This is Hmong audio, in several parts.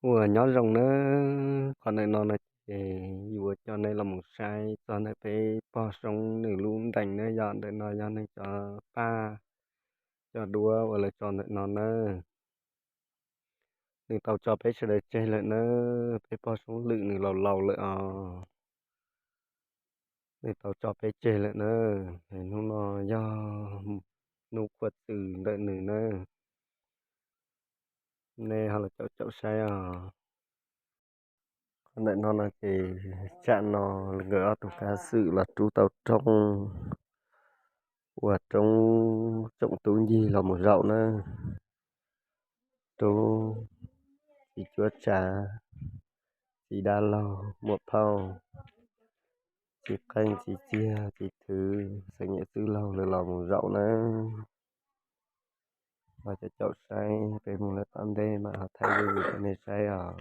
Ua nyob zoo nawb, qhov ntawm no no ces yuav coj nej los mus saib txog ntawm peb pog Soob nws lub ntees na. Yog ntawm no yog nws cov paj, cov duab uas lawv tso ntawm no na. Nws tau tso peb sawv daws tseg lawm na, peb pog Soob Lwm nws laus laus lawm os. Nws tau tso peb tseg lawm na. Hnub no yog hnub qhuav txwm ntawm nws na. Nej ho los caum caum saib os. Qhov ntawm no no ces tsam no nkawd ob tug kav xwm los rub tau roob, ua roob tsoom tub ncig los mus zaum na. Rub txiv cuab tsav, txiv dab laug, muam phauj, txiv qeej, txiv txiag, txiv thwv, xeem niam txwj laug lawv los mus zaum na. Los caum caum saib, peb mus lawm tom ntej mas ho thaij video rau nej saib os.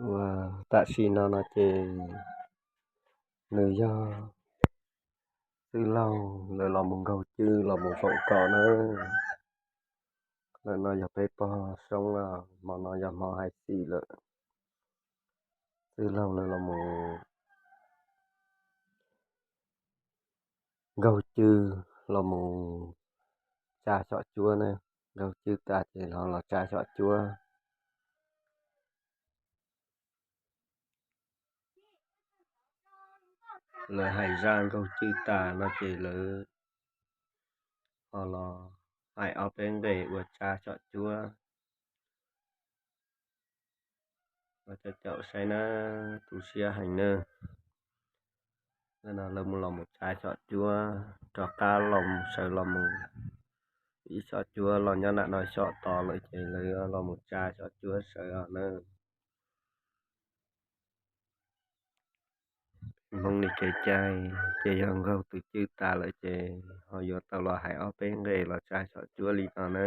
Uas tam sim no no ces nws yog txwj laug lawv los mus nkaug cwj los mus faus kom na. Lawm no yog peb pog Soob, hmo no yog hmo hais xim lawm. Txwj laug lawv los mus nkaug cwj los mus tsa xyom cuab na. Nkaug cwj tas ces ho los tsa xyom cuab. Lawv hais zaj nkaug cwj tas no ces lawv ho los hais ob peb nqe uas tsa xyom cuab. Los caum caum saib na, tu siab heev na. Lawv mus los mus tsa xyom cuab, rov qab los sawv los mus ib xyom cuab los nyob nram no xyom tos lawm ces lawv los mus tsa xyom cuab sawv os na. Hmoob li kev cai ces yog nkaug tus cwj tas lawm ces ho yuav tau los hais ob peb nqe los tsa xyom cuab li no na.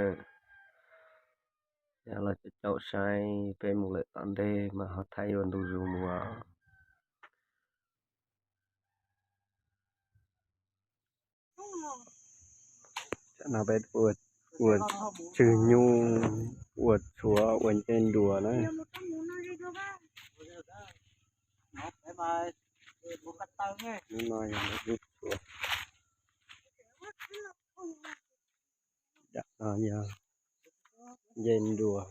Yog los caum caum saib, peb mus lawm tom ntej mas ho thaij ua ntu zus mus. Tam no peb ua tswg nyuj, ua tshuav, ua ncej nruas na. Hnub no yog lawv lub tshuav. Tam no yog ncej nruas,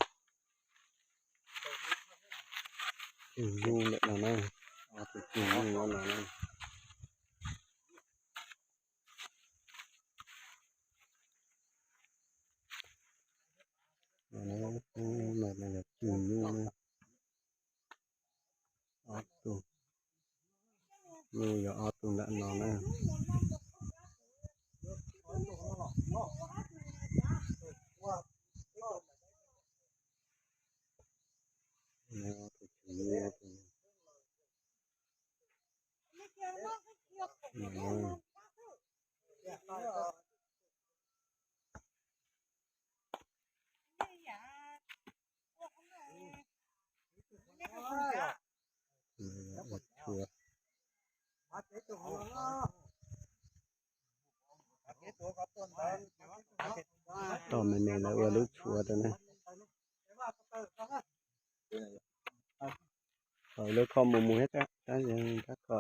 tswg nyuj ntawm no na, ob tug tswg nyuj no na. Tswg nyuj na, ob tug, nyuj yog ob tug nram no na. Tom me me lawv ua lub tshuav rau na. Lawv kho mus mus thiab, tab tab kho.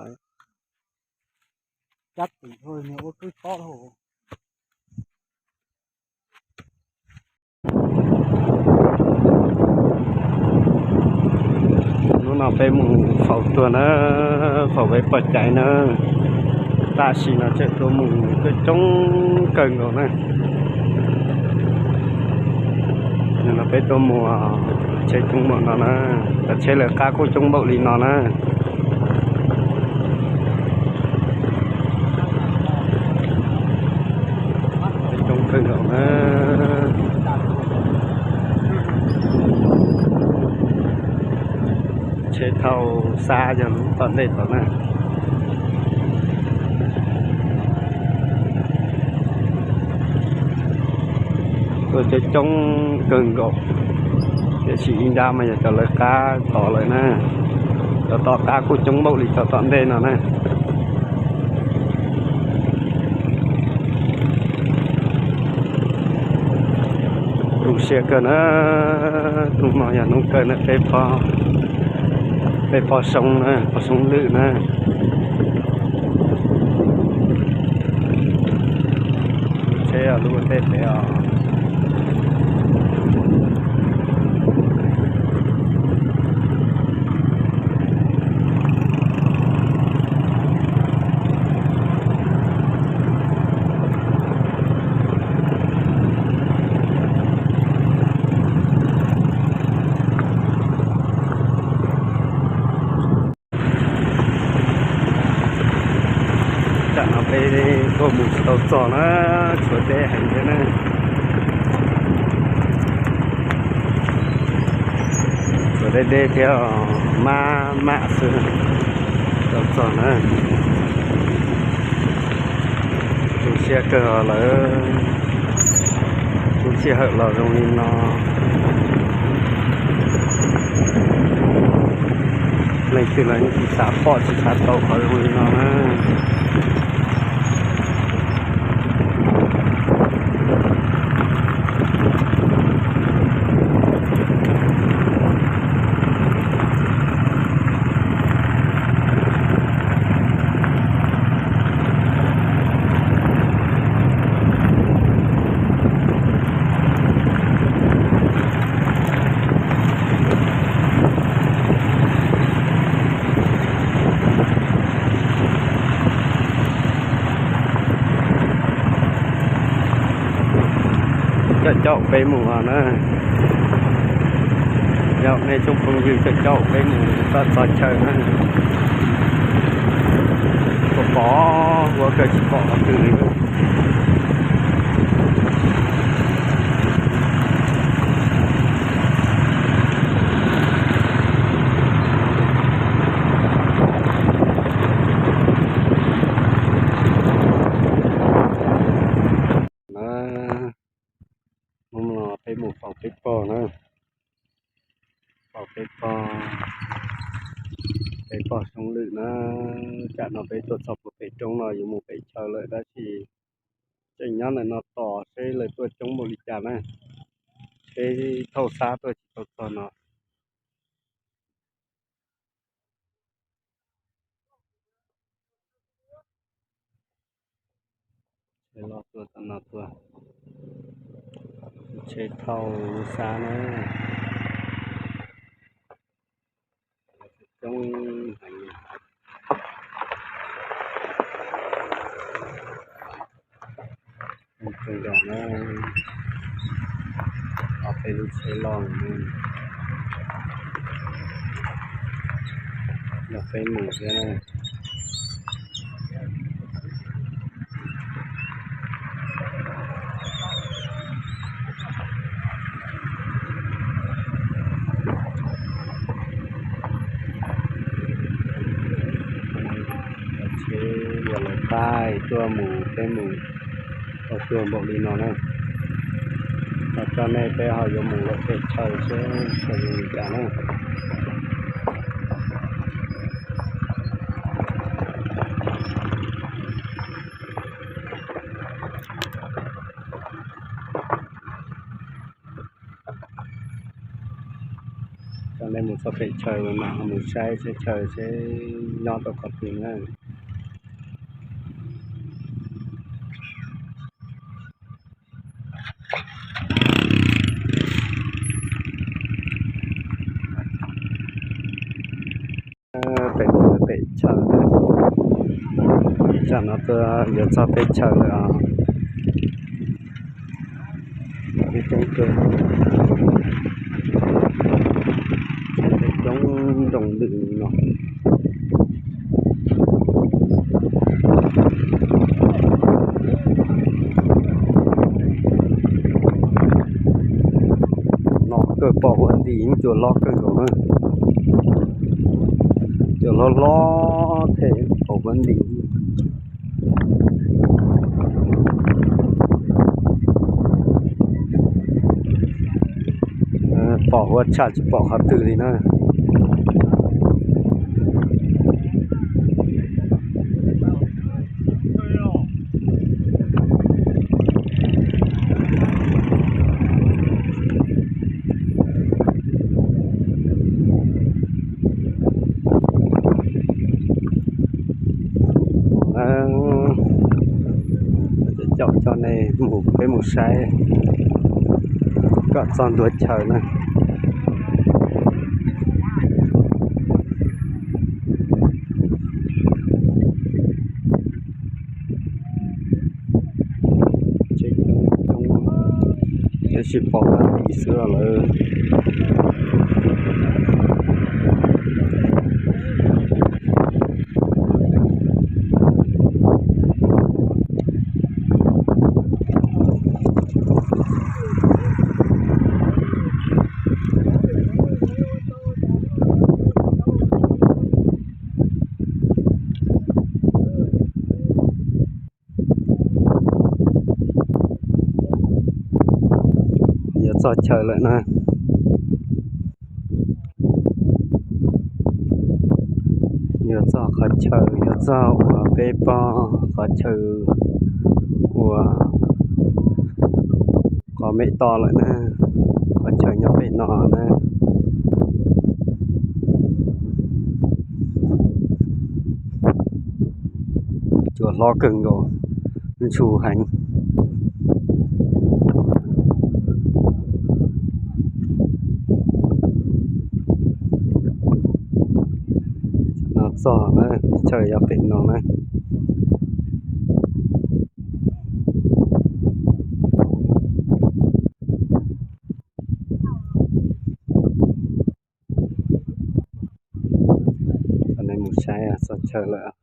Hnub no peb mus faus tuag na, faus peb pom cai na. Tam sim no tseem tuaj mus coob coob kawg nkaus na. No peb tuaj mus, tsheb coob npaum no na, cov tsheb lawv qab kuj coob npaum li no na. Coob kawg nkaus na. Tsheb thauj xab yog lub tom ntej tod na. Tuaj coob coob kawg nkaus, tiam sis ib nrab mas yog cov lawv qab tod lawm na. Cov tom qab kuj coob npaum li cov tom ntej no na. Tu siab kawg na, hnub no yog hnub kawg na, peb poj, peb poj soob na, poj soob lwm na. Tsheb lub ua ntej pem os. Tam no peb tuaj mus tsis tau txog na, tshuav deb heev thiab na. Tshuav deb deb thiab, maj mam xwb tau txog na. Tu siab kawg lawm, lub sij hawm los zoo li no. Leej twg los yeej tsis xav pom tsis xav tau qhov zoo li no na. Caum caum peb mus os na. Yog nej tsoom phooj ywg caum caum peb mus kom txog chaw na. Pom pom ua kawg tsis pom qhov twg li. Na, hnub no peb mus faus peb pog na, faus peb pog, peb pog xyoob lwm na. Tam no peb tuaj txog puag pem roob no yuav mus pem chaw lawm tab sis tseem nyob ntawm no tos seb lawv tuaj coob npaum li cas na. Peb thauj xab tuaj tsis tau txog no. Tsheb loj tuaj tom no tuaj, tsheb thauj lub xab na. Coob heev li. Coob nkaus na, ob peb lub tsheb loj, yog peb mus thiab na. Tsheb yog lawv pab tuaj mus peb mus tau tuag npaum li no na. Los coj nej peb ho yuav mus lawm pem chaw seb zoo li cas na. Coj nej mus txog pem chaw mam mus saib seb chaw seb nyob tau qhov twg na. Pem, pem chaw, pem Tam no tuaj yuav txog teb chaws lawm os. Coob kawg, coob nroos ntws no. No kawg pom huab nti, cua hlob kawg nkaus na. Cua hlob hlob thiaj pom huab nti. Pom huab tshaj tsis pom qhov twg li na. Caum coj nej mus, peb mus saib kom txog ntua chaw na. Tsheb coob coob, tab sis pom huab nti xwb lawm. Yuav txog chaw lawm na. Yuav txog qhov chaw, yuav txog uas peb pog qhov chaw uas qhov me to lawm na. Qhov chaw nyob pem no na. Cua hlob kawg nkaus, ntxhov heev. No txog na, chaw yog pem no na. Cov neeg mus saib txog chaw lawm.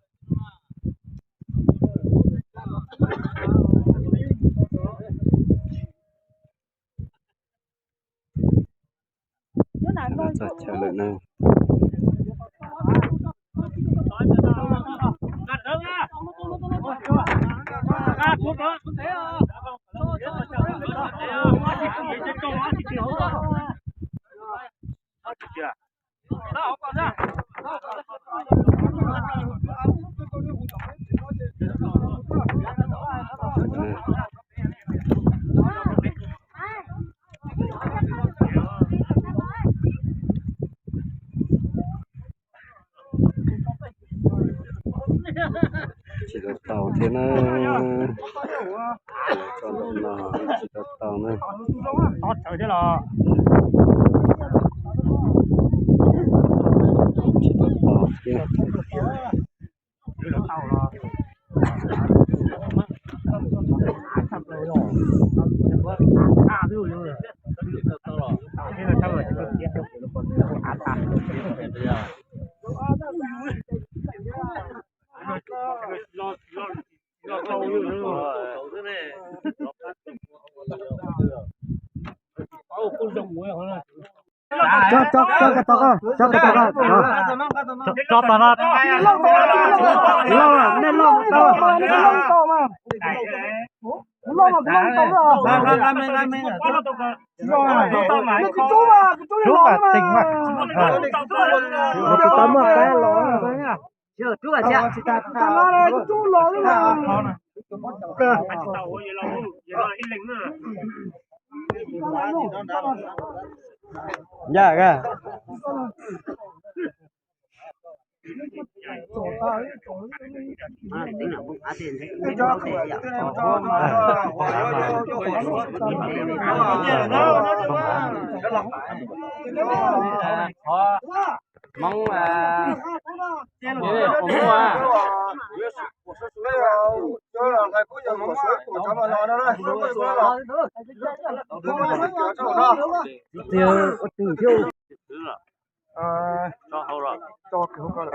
Txog chaw lawm na. Tsis tau tau thiab na. Tsis tau tau na. Tsis tau tau thiab. Tso, tso, tso koj tau, tso koj tau. Tso tau no. Loj, nej loj tau. Loj mas kuv loj tau. Kuv rub mas, kuv rub mas. Kuv tau muaj qab los. Kuv rub los. Ncaj. Hmoob, hmoob, Txiv txiv ua twg thiab?